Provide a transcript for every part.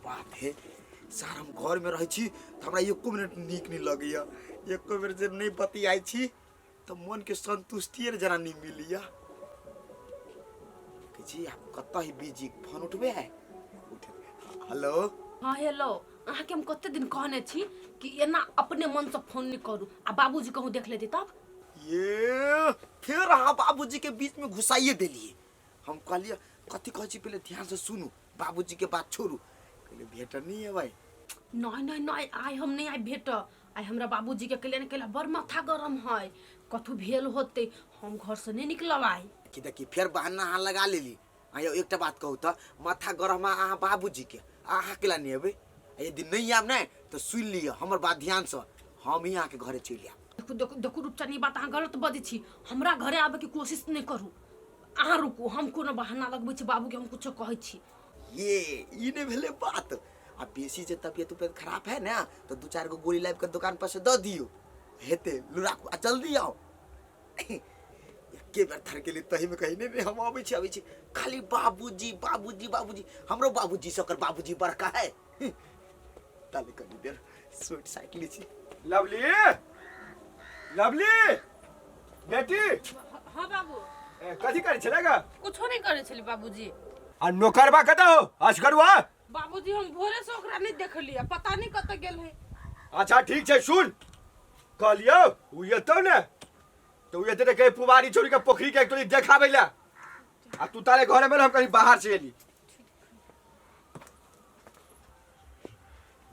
बात है सर, हम घरमे रहै छी तऽ हमरा एको मिनट नीक नहि लगैए। एको बेर जे नहि बतियाइ छी तऽ मनके सन्तुष्टिए ने जेना नहि मिलैए। कहै छी आब कतऽ ही बिजी, फोन उठबे है? उठे। हेलो। हाँ हेलो, अहाँके हम कते दिन कहने छी कि एना अपने मनसँ फोन नहि करू, आ बाबूजी कहूँ देख लेती तब? ये फेर अहाँ बाबूजी के बीच में घुसाइए देलिए। हम कहलिए कथी कहै छी पहिले ध्यान से सुनू, बाबूजी के बात छोड़ू। कहलिए भेट नहीं है भाई। नहीं नहीं नहीं, आइ हम नहीं आइ भेट। आइ हमरा बाबूजी के कैले ने कैला बड़ माथा गरम है, कथू भेल होते, हम घर से नहीं निकलब आइ। कि देखी फेर बहाना अहाँ लगा लेली। आइयो एकटा बात कहू तऽ माथा गरम है अहाँ बाबूजी के, अहाँ केला नहीं एबै? यदि नहीं आयब ने तऽ सुनि लिअ हमर बात ध्यान से, हम ही अहाँके घरे चलि आयब। देखू देखू देखू रूपचंद, ई बात अहाँ गलत बजै छी। हमरा घरे आबैके कोशिश नहि करू। अहाँ रुकू, हम कोनो बहाना लगबै छी, बाबूके हम कुछो कहै छी। ये ई नहि भेलै बात। आ बेसी जे तबियत उबियत खराब है ने तऽ दू चारि गो गोली लाबि कऽ दोकान पर से दऽ दियौ, हेतै। लू राखू आ जल्दी आउ। एके बेर थरकेली तहीमे कही नहि नहि हम अबै छी अबै छी। खाली बाबूजी बाबूजी बाबूजी, हमरो बाबूजी से ओकर बाबूजी बड़का है। ताले कनी देर स्वीट साइट ली छी। लवली, लवली बेटी। हाँ बाबू। ए, कथी करै छलै गा? कुछो नहीं करै छली बाबूजी। आ नोकरबा कतऽ हो असगरुआ? बाबूजी हम भोरे से ओकरा नहीं देखलियै, पता नहीं कतऽ गेल है। अच्छा ठीक छै, सुन कहलियौ उ एतौ ने तऽ उ एतै तऽ कहीं पुबारी छोड़ि के पोखरी के एक देखाबै लए, आ तू तारे घरे में रह, हम कहीं बाहर से एली।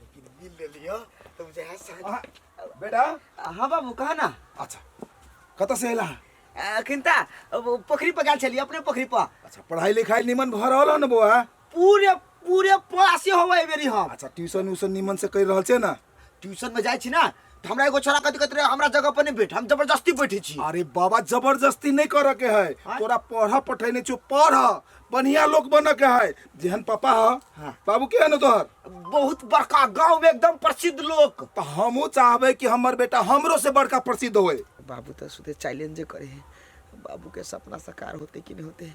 लेकिन मिल लेलियो तो मुझे है साथ। बेटा। हाँ बाबू कहा ना। अच्छा कतऽ से एला? अखन तऽ पोखरी पर गेल छलियै, अपने पोखरी पर। अच्छा पढ़ाई लिखाई निमन भऽ रहल हो ने बौआ? पूरे पूरे पासे होबै एहि बेरी हम। अच्छा ट्यूशन उशन निमन से कर रहल छै ना? ट्यूशन में जाइ छी ना तऽ हमरा एगो छोरा कथी कहैत रहे, हमरा जगह पर नहीं बैठ, हम जबरदस्ती बैठे छी। अरे बाबा जबरदस्ती नहीं करे के है। हाँ? तोरा पढ़ पठेने छो, पढ़ बढ़िया लोग बन के है, जेहन पापा है। हाँ। बाबू के है ना तोहर? बहुत बड़का गांव में एकदम प्रसिद्ध लोग। तो हमहू चाहबे कि हमर बेटा हमरो से बड़का प्रसिद्ध होए। बाबू तो सुधे चैलेंज करे है, बाबू के सपना साकार होते कि नहीं होते।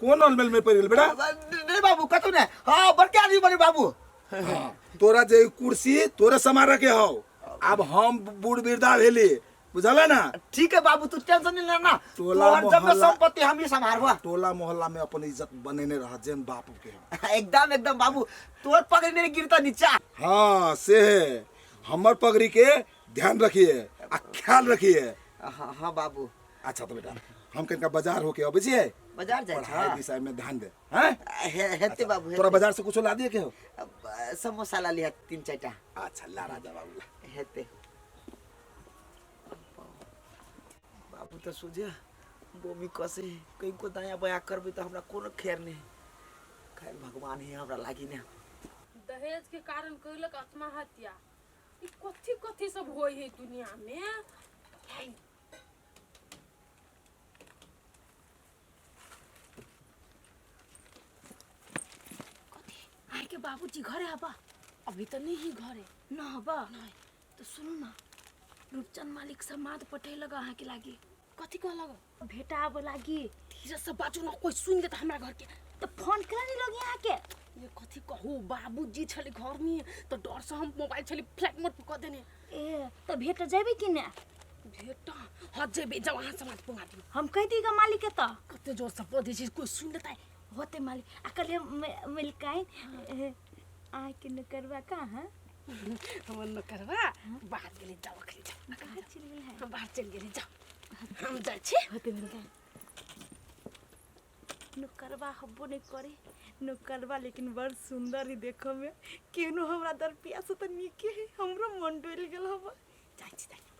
कौन अलमेल में पड़ गेल बेटा? नहीं बाबू कतौ नहीं, हाँ बड़के आदमी बने बाबू। हाँ, तोरा जे कुर्सी तोरे समार के हौ, अब हम बूढ़ वृद्धा भेली, बुझल ना? ठीक है बाबू तू टेंशन नहीं लेना, टोला तोहर जब मोहल्ला- संपत्ति हम ही संभालबा। टोला मोहल्ला में अपन इज्जत बनेने रह जेन बाप के हौ। एकदम एकदम बाबू, तोहर पगड़ी नहीं गिरता नीचा। हाँ से है, हमर पगड़ी के ध्यान रखिए आ ख्याल रखिए। हाँ हाँ बाबू। अच्छा तो बेटा हम कनिका बाजार होके अबै छियै। बाजार जाइ पढ़ाई छह? विषय में ध्यान दे। हैं? हेते बाबू, हेते। तोरा बाजार से कुछो ला दिए के हो? अब, समोसा ला लिहा तीन चारिटा। अच्छा ला राजा बाबू ला। हेते बाबू। तऽ सोझे बोमी कसे कहीं को दाया बाया करबै तऽ हमरा कोनो खैर नहीं, खैर भगवान ही हमरा लागी ने। दहेज के कारण कैलक आत्महत्या, ई कथी कथी सब होय है दुनिया में। कथी आइ के बाबूजी घरे हबा? अभी तो नहीं ही घरे न हबा। नहीं तो सुनू ना, रूपचंद मालिक समाद पठेलक अहाँके लागी। कथी कहलक? भेटाब लागी। धीरे से बाजू ना, कोई सुन लेत हमरा घर के। तो फोन केला नहीं लगी अहाँके? ये कथी कहू, बाबूजी छले घर में तो डर से हम मोबाइल छली फ्लाइट मोड पर कऽ देने। ए तो भेट जेबे कि ने? भेट हाँ जेबे, जाओ अहाँ समाद पुगा दियौ। हम कहि दी ग मालिक के तो कते जोर से बजै छी, कोई सुन लेतै। होते मालिक। आ कहलिए मिलकाइन अहाँके नौकरवा कहाँ? हमर नौकरवा बाहर गेलै, जाओ अखनी जाओ। बाहर चलि गेलै? हम बाहर चलि गेलै, जाओ हम जाइ छी। होते मिलकाइन नौकरवा हब्बो नहीं करे नौकरवा, लेकिन बड़ सुंदर है देखो में, केहनो हमरा दर पियास तऽ नीके है, हमरो मन डोलि गेल हब। जाइ छी जाइ छी।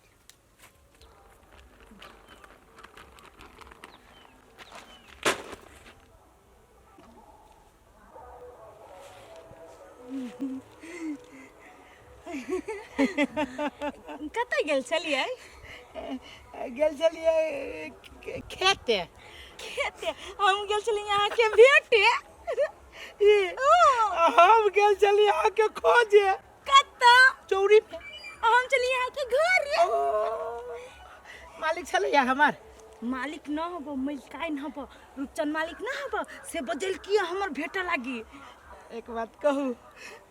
कतऽ गेल छलियै? गेल छलियै खेते। खेते? हम गेल छलियै अहाँके भेटे। हम गेल छलियै अहाँके खोजे। कतऽ? चौरी पे। हम छलियै अहाँके घर। मालिक छलैया हमर? मालिक न हबो, मलिकाइन हबो, रूपचंद मालिक न हबो से बजल कि हमर भेटे लागी। एक बात कहू,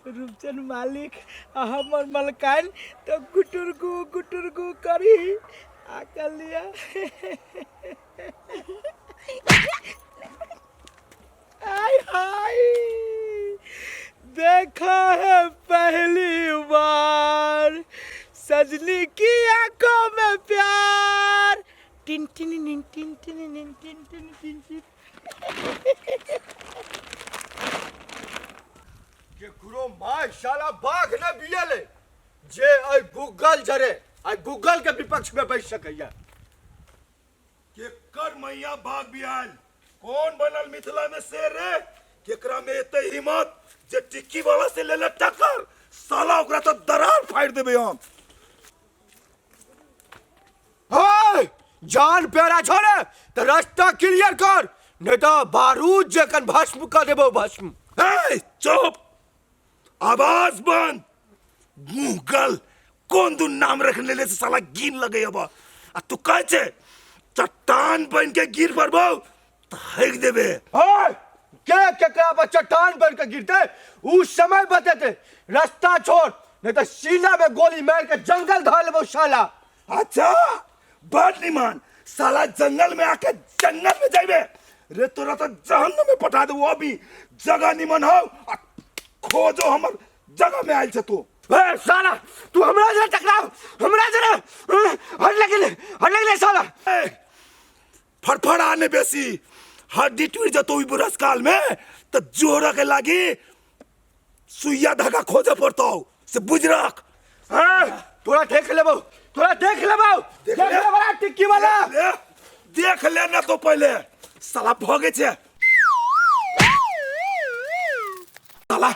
रूपचंद मालिक आ हमर मलकाइन तो गुटुर गु गुटुर गु करी आ कर लिया। आय हाय, देखा है पहली बार सजनी की आंखों में प्यार। Tin tin tin tin tin tin tin tin tin tin. केकरो my साला बाघ ने बियले जे अइ गूगल जरे अइ गूगल के विपक्ष में बैठ सकैया। केकर मैया भाग बियाल, कौन बनल मिथिला में शेर रे? केकरा में एते हिम्मत जे टिक्की वाला से लेले टक्कर? साला ओकरा तो दरार फाड़ देबे हम। हे जान प्यारा छोड़े तो रास्ता क्लियर कर, नहीं तो बारूद जखन भस्म कर देबो भस्म। हे चुप, आवाज बंद, मुंह गल कौन दू नाम रखने ले से साला गिन लगे अब। आ तू कहे छे चट्टान बन के गिर पड़बो तो हक देबे। हे के केकरा पर चट्टान बन के गिरते उ समय बतेते, रास्ता छोड़ नहीं तो सीना में गोली मार के जंगल धर लेबो साला। अच्छा बड़ निमान, साला जंगल में आके जंगल में जाइबे रे, तोरा तो जहन्नुम में पठा देबो। अभी जगह निमन हो आ खोजो हमर जगह में आयल छे तू। ए साला तू हमरा जरा टकराव, हमरा जरा हट लगिले, हट लगिले साला। ए, फड़फड़ा ने बेसी हड्डी टूट जतो ई बुरस काल में तो जोड़ा के लागी सुइया धागा खोजे पड़तो से बुझ रख। ए, तोरा देख लेबो, तोरा देख लेबो, देख देख ले। लेबो रे टिक्की वाला। ले, देख ले ना तो पहले साला भगे छे साला,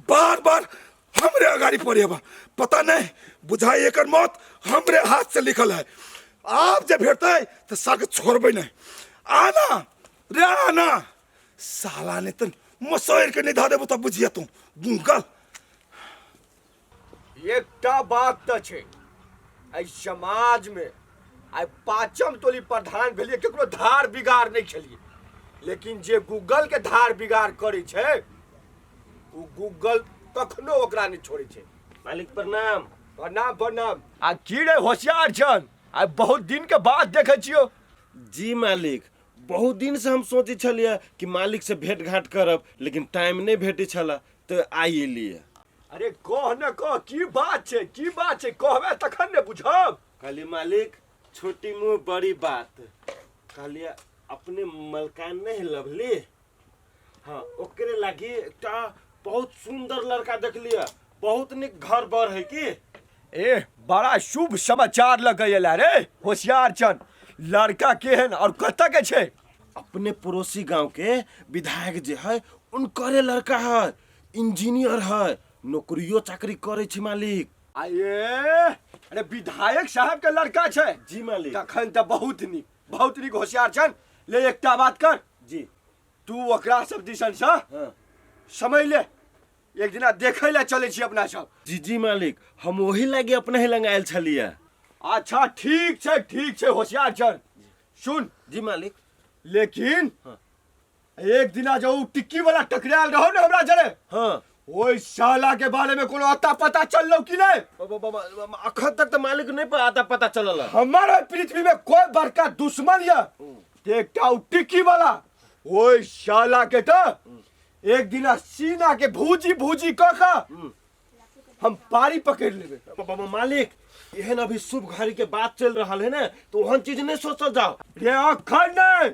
बार बार हमरे अगाड़ी पड़े बा, पता नहीं बुझाई एकर मौत हमरे हाथ से लिखल है। आप जे भेटते तो साके छोड़बे नहीं। आना रे आना, साला ने तो मसोर के नहीं धा देबो तब बुझिया तू गूगल। एकटा बात तऽ छै एहि समाज में आइ पाँचम टोली प्रधान भेलियै, केकरो धार बिगाड़ नहि छलियै, लेकिन जे गूगल के धार बिगाड़ करै छै ओ गूगल कखनो ओकरा नहि छोड़ै छै। मालिक प्रणाम। प्रणाम प्रणाम। आ की रे होशियार छन, आइ बहुत दिन के बाद देखै छियौ। जी मालिक, बहुत दिन से हम सोचै छलियै कि मालिक से भेंट घाट करब, लेकिन टाइम नहि भेटै छला तऽ आइ एलियै। अरे कह न कह, की बात छै, की बात छै, कहबे तखन ने बुझब। कहलियै मालिक छोटी मुँह बड़ी बात, कहलियै अपने मलकान नहि लभली, हाँ ओकरे लागी एकटा बहुत सुंदर लड़का देखलियै, बहुत नीक घर बर है की। ए बड़ा शुभ समाचार लगैला रे होशियार चंद, लड़का केहन और कतऽ के छै? अपने पड़ोसी गांव के विधायक जे है उनकरे लड़का है, इंजीनियर है, नौकरियो चाकरी करे छै मालिक। आये अरे विधायक साहब के लड़का छै? जी मालिक। तखन तऽ बहुत नीक, बहुत नीक होशियार चंद। ले एकटा बात कर। जी। तू ओकरा सब दिसन से हाँ। समय ले, एक दिना देखै लए चलै छी अपना सब। जी जी मालिक, हम ओही लागी अपने ही लंग आयल छलियै। अच्छा ठीक छै, ठीक छै होशियार चंद। सुन। जी मालिक। लेकिन हाँ। एक दिना जो उ टिक्की वाला टकरायल रहो ने हमरा जरे, हाँ। ओहि साला के बारे में कोनो अता पता चललो कि नहीं? अखन तक तो मालिक नहीं पर अता पता चलल। हमारे पृथ्वी में कोई बड़का दुश्मन या एकटा उ टिक्की वाला, ओहि साला के तो एक दिना सीना के भूजी भूजी क के हम पारी पकड़ लेबे। मालिक एहन अभी शुभ घड़ी के बात चल रहा है ना, तो ओहन चीज नहीं सोचल जाओ। रे अखन नहीं,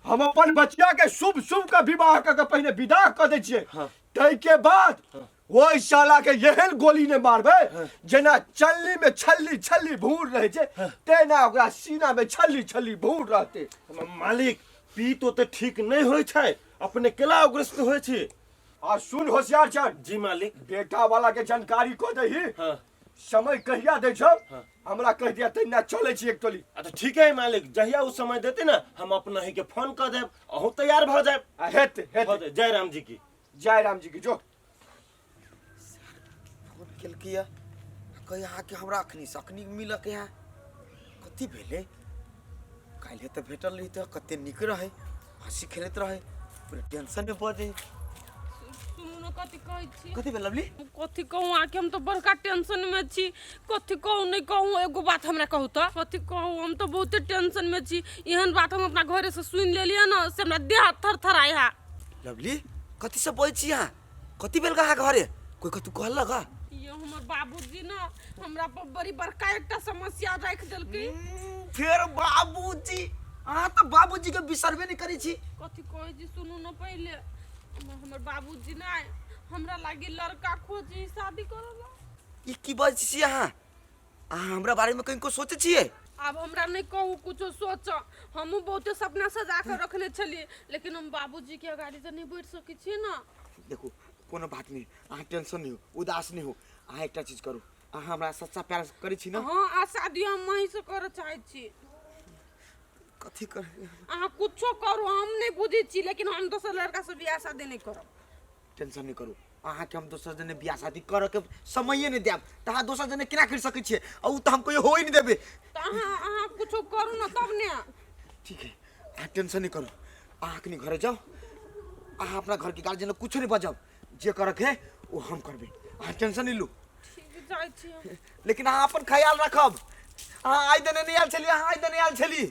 हम अपन बचिया के शुभ शुभ का विवाह क के पहिने विदा क दै छियै। हाँ। ताहि के बाद ओहि साला के एहन गोली ने मारबै हाँ। जेना चल्ली में छल्ली छल्ली भूर रहै छै, हाँ। तेना ओकरा सीना में छल्ली छल्ली भूर रहतै। मालिक पीत ओते ठीक नहीं होइ छै, अपने केला उग्रस्त होइ छै। आ सुन होशियार चंद। जी मालिक। बेटा वाला के जानकारी को दही। हाँ। समय कहिया दै छौ? हाँ। हमरा कह दिया तहिना चलै छी एक टोली। अच्छा ठीक है मालिक, जहिया उ समय देते ना हम अपना ही के फोन कर देब, अहूँ तैयार भऽ जायब। आ हेतै, हेतै। जय राम जी की। जय राम जी की। जो फोन केलकै या कही अहाँके हमरा अखनी से अखनी मिलके है, कथी भेलै? काल्हि तऽ भेटल रही तऽ कते नीक रहै, हँसी खेलैत रहै, पूरा टेंशन में पड़ जाइ। सुनू ने ने कथी कहै छी। कथी भेल लवली? कथी कहूँ आके, हम तो बड़का टेंशन में छी। कथी कहूँ नहीं कहूँ, एगो बात हमरा कहू तो कथी कहूँ, हम तो बहुते टेंशन में छी। एहन बात हम अपना घरे से सुनि लेलियै ने से हमरा देह हाथ थर थराय है। लवली, कथी सब बोलै छी अहाँ? कथी भेल अहाँ घरे? कोई कथू कहलक हँ? ये हमर बाबूजी ने हमरा पर बड़ी बड़का एकटा समस्या राखि देलकै। फेर बाबूजी? अहाँ तऽ बाबूजी के बिसरबे नहि करै छी। कथी कहै छी, सुनू ने पहिले। हमर बाबूजी ने हमरा लागी लड़का खोजी शादी करऽ ला। ई की बजै छी अहाँ? अहाँ हमरा बारेमे कनिको सोचै छियै? आब हमरा नहि कहू कुछो सोच। हमहूँ बहुते सपना सजा कऽ रखने छलियै, लेकिन हम बाबूजी के अगाड़ी तऽ नहि बढ़ि सकै छियै ने। देखू, कोनो बात नहि, अहाँ टेंशन नहि हो, उदास नहि हो। अहाँ एकटा चीज करू, अहाँ हमरा सच्चा प्यार करै छी ने? हँ, आ शादी हम वहीं से करऽ चाहै छी। कथी कर? अहाँ कुछो करू, हम नहि बुझै छी, लेकिन हम दोसर लड़का से बियाह शादी नहि करब। टेंशन नहि करू, अहाँके हम दोसर जने बियाह शादी करऽके समये नहि देब तऽ अहाँ दोसर जने केना करि सकै छियै? आ ओ तऽ हम कहियो होइ नहि देबै। तऽ अहाँ अहाँ कुछो करू ने तब ने। ठीक है, अहाँ टेंशन नहि करू। अहाँ अखनी घरे जाउ, अहाँ अपना घरके गार्जियन कुछो नहि बजाउ, जे करके है ओ हम करबै, अहाँ टेंशन नहि लू। ठीक, जाइ छी हम। लेकिन अहाँ अपन ख्याल राखब। अहाँ आइ देने नहि आयल छली, अहाँ आइ देने आयल छली।